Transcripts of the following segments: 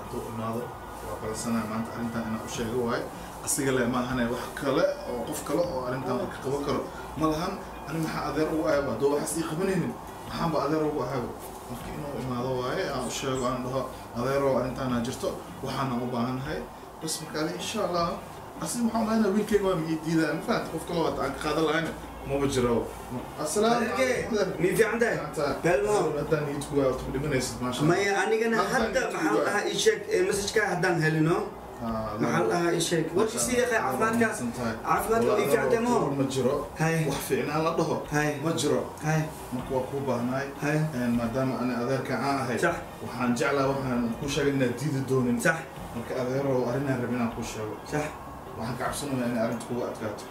Hadduu imaado waa balansanaya maanta arrintan inaan u sheego waaye. Asiga le ma ahane, wax kale oo qof kale oo arrintan wax ka qaban karo ma lahan. Ani maxaa adeer ugu ahayba hadduu waxaas ii qabanaynin? Maxaanba adeer ugu ahayba? Marka inuu imaado waaye, aan u sheego, aan dhaho adeerow arrintaana jirto, waxaana u baahannahay bas. Marka adi insha Allah asiga waxaan umalaynaya wiilkayga waa ma ii diidaya, ma fahamta? Qof kale oo aan ka qaadan lahayna maba jiro. Assalaamu Adeerkee, mi fiican tahay? Belmo. Haddaan niyad kugaa horta ku dhimanaysid, maasha Allah. Maya, anigana hadda maxaa la dhahaa, ii sheeg message-ka haddaan helino. Maxaa la dhahaa, ii sheeg warkiisii yaqay. Caafimaadka, caafimaadka waa ii fiican tahay mo? Ma jiro. Hay. Wax fiicnaan la dhaho Hay. ma jiro. Hay. Marka waa kuu baahnaay. Hay. Maadaama ani adeerka aan ahay, Sax. waxaan jeclaa waxaan kuu sheegay inaad diidi doonin. Sax. Marka adeerow arrinaan rabin inaan kuu sheego. Sax. Waxaan ka cabsanayaa inay arrinta kugu adkaato.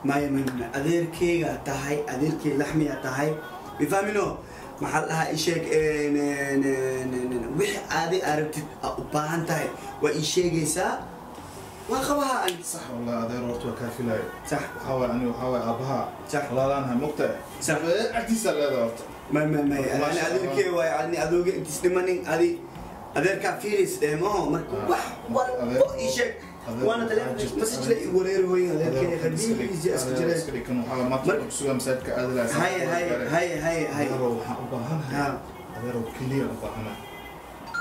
Maya, maya, maya, adeerkeyga tahay, adeerkey laxmiya tahay, mifahmino? Maxaa la dhahaa, ii sheeg wixii aadi aragtid aa u baahan tahay waa ii sheegaysaa, waa qabaha ani. Sax, wallahi adeer horta waa kaa filaayo. Sax. Waxaa waaye ani waxaa waaye aabbaha Sax. walaalaanahay, mogtahay? Sax. Agtiisaa leedahay horta. May, may, may. Masha ani Allah. Adeerkey waaye, ani adooga intiis dhimanin adi adeerkaa fiiris dheemo. Marka wax walbo ii sheeg, waana taleefon message la ii wareeri hooyin. Adeerkey qadiimiisa iska jira. Iska dhigan waxaa maanta Mar- sugaa masaajidka aadi lahaa. Hay, hay, hay, hay, hay. Adeerow waxaan u baahanahay, adeerow keliya u baahanahay.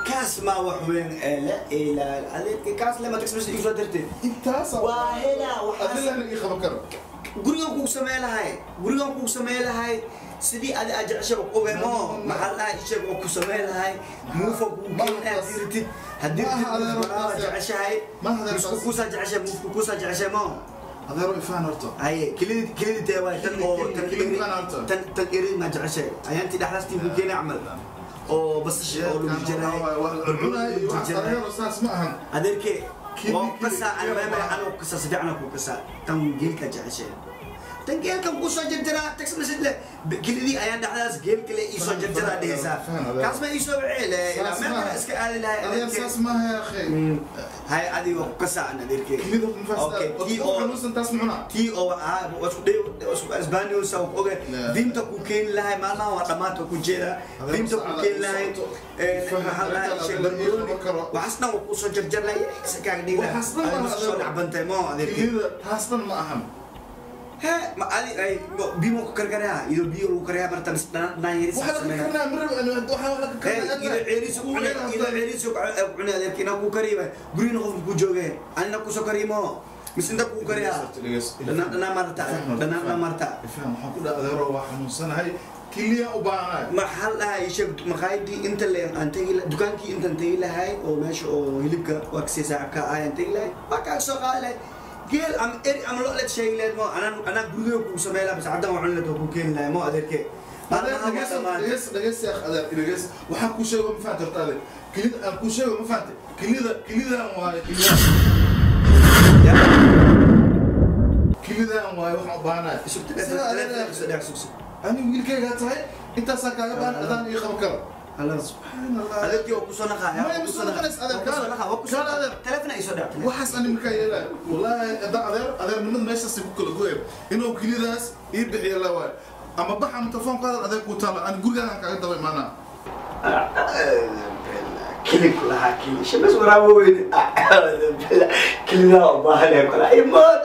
Kaas ma wax weyn ee la ilaal adeerkey, kaas lema text message igu soo dirtay. Intaas waa helaa waxaas. Adilana ii qaban karo. Gurigan kugu samey lahay, gurigan kugu samey lahay sidii adi aad jeceshay ogemo. Maxaa la dhahaa, isheeg oo ku samey lahay muufa kugu keenay haddii ritid, haddii Maaha ritid adeero baraaba taas. Jeceshahay. Maaha adeero misku taas. kuusaa jeceshahay, muufku kuusaa jeceshahay mo? Adeerow ifaan horta. Haye, kelidii, kelidii tee waay tan oo tan Kelidii eri baan horta. Tan eri ma jeceshahay? Ayaantii dhexdaastii ku keenay camal oo basasha oo lagu jarjaray, cunay lagu jarjaray. Adeero saas ma ahan. Adeerkee, Kili- waa ku kasaa. Kili- Anma anoo kasaa, si fiican ku kasaa. Tan geelka jeceshay, tan geelkan kuu soo jarjaraa. Text message le kelidii ayaan dhexdaas geelka le ii soo jarjaraa dhehaysaa. Faham, adeer. Kaas ma ii soo wacee le ilaa Saas meel ma kale aha. iska aadi lahay. Adeer Adeerkee. saas maaha ya akhi. Hay, adiga waa ku kasaa an adeerkee. Kelida ma Okay, tii oo xanuunsan taas ma cunaa. Tii oo ah waa isku dhay, waa isku asbaaniyoosa waa ku ogahay. Yeah. Diinta ku keeni lahay maalmaha waa dhammaanta ku jeedaa. Adeer, Diinta ku saacada keeni u lahay. socoto. Faham, Maxaa la dhahaa, arrintan sheeg adeer ii barbarooni qaban karo. waxaas dhan waa kusoo jarjar lahay, isa kaaga dhigi lahay. Waxaas dhan Adiga ma aha, soo adeer. dhacbantay mo adeerkii. Kelida taas dhan ma ahan. He, ma adi ay biyo ma ku karkarayaa? Iyadoo biyo lagu karayaa marta mise dhanaan dhanaan yaris waxa la sameeyaa? karnaa mar waxa la He, karnaa. iyadoo ceeriis ku cunay, iyadoo ceeriis ku cunay adeerkii inaa ku kariyo gurigina qofka ku joogee anina kusoo kariyo mise inta kugu kariyaa dhanaan dhanaan marta, dhanaan dhanaan marta. Ifaham, waxaan ku dhaha adeero waa xanuunsanahay, keliya u baahanahay. Maxaa la dhahaa, ii sheeg maqaayadii inta le aan tegi dukaankii intaan tegi lahay oo meesha oo hilibka waa kasii saaxibka ah aan tegi lahay, waa kaaga soo qaadi lahay geel ama eri ama lo leed sheegi lahayd mo. Anaa anaa gurigeyga kugu samey lahaa bas haddaan waa cuni lahayd, waa kuu keeni lahay mo adeerkee. Adeer Maalmaha waa dhageys dhammaan. Dhageys, dhageys ya adeer, dhageys. Waxaan kuu sheego ma fahamta horta adeer? Kelida aan kuu sheego ma fahamta? Kelida, kelidaan waaye, kelidaan. Ya. Kelidaan waaye waxaan u baahanahay. Isug Sida adeer- isug dhex sug sug. Ani wiilkaygaa tahay, intaasaa kaaga baahan, adaan ii qaban karo. Halo. Subxaan Allah. Adeerkii waa kusoo naqaaya. Maya, ma soo naqanaysa adeer, kaale. Waa kusoo Kaale adeer. Telefoon ay soo dhactay. Waxaas ani markaa yeelaya wallaahi haddaan adeer adeernimada meeshaasay ku kala goyay inuu kelidaas ii bixiyo la waayo ama bax ama telefoon ku hadal, adeer kuu taala, ani gurigaagan kaaga daba imaanaa. Kili kulahaa kili shamas waraabo weyne. Acuudu billah, kilidaa u baahanaya kula imood.